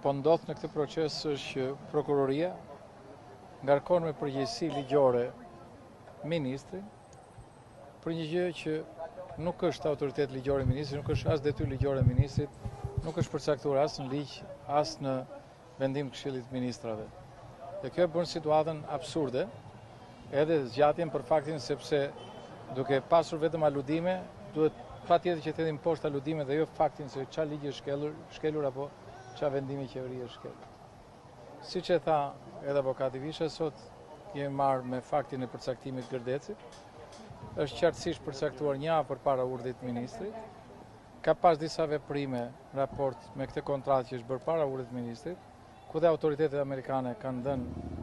po ndodh në këtë proces është që prokuroria ngarkon me përgjegjësi ligjore ministrin për një gjë që nuk është autoritet ligjor i ministrit, nuk është as detyrë ligjore e ministrit, nuk është përcaktuar as në ligj, as në vendim të Këshillit të Ministrave. Dhe kjo e bën situatën absurde, edhe zgjatjen për faktin sepse duke pasur vetëm aludime, duhet patjetër që të hedhim poshtë aludimet dhe jo faktin se ça ligji është shkelur, shkelur apo ça vendimi qeverie është shkelur. Siç e tha edhe avokati Visha, sot jemi marrë me faktin e përcaktimit të Gërdecit. Është qartësisht përcaktuar një javë përpara urdhrit të ministrit. Ka pas disa veprime në raport me këtë kontratë që është bërë para urdhrit të ministrit, ku dhe autoritetet amerikane kanë dhënë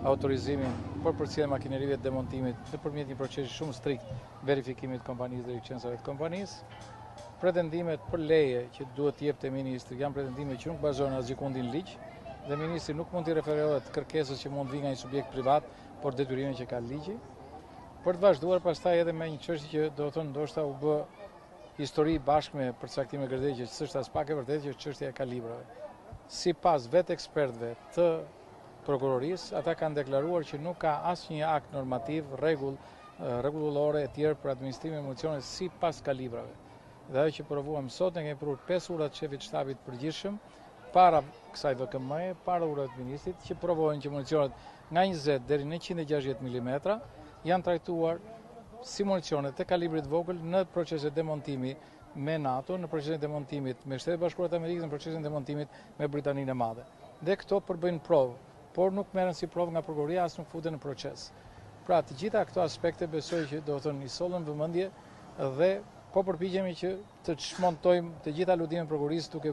autorizimin për përcjelljen e makinerive të demontimit nëpërmjet një procesi shumë strikt verifikimit të kompanisë dhe licencave të kompanisë. Pretendimet për leje që duhet të jepte ministri janë pretendime që nuk bazohen asgjëkundi në ligj dhe ministri nuk mund t'i referohet kërkesës që mund të vijë nga një subjekt privat, por detyrimin që ka ligji. Për të vazhduar pastaj edhe me një çështje që do të thonë ndoshta u bë histori bashkë me përcaktimin e Gërdecit që s'është aspak e vërtetë që është çështja e kalibrave. Sipas vetë ekspertëve të prokurorisë, ata kanë deklaruar që nuk ka asnjë akt normativ, rregull, rregullore e tjerë për administrimin e municioneve sipas kalibrave. Dhe ajo që provuam sot, ne kemi prurë 5 urdhra të shefit të shtabit të përgjithshëm para kësaj VKM-je, para urdhrave të ministrit, që provojnë që municionet nga 20 deri në 160 mm janë trajtuar si municione të kalibrit të vogël në procese demontimi me NATO, në procesin e demontimit me Shtetet e Bashkuara të Amerikës, në procesin e demontimit me Britaninë e Madhe. Dhe këto përbëjnë provë, por nuk merren si provë nga prokuroria, as nuk futen në proces. Pra, të gjitha këto aspekte besoj që do të thonë i sollën vëmendje dhe po përpiqemi që të çmontojmë të gjitha aludimet e prokurorisë duke.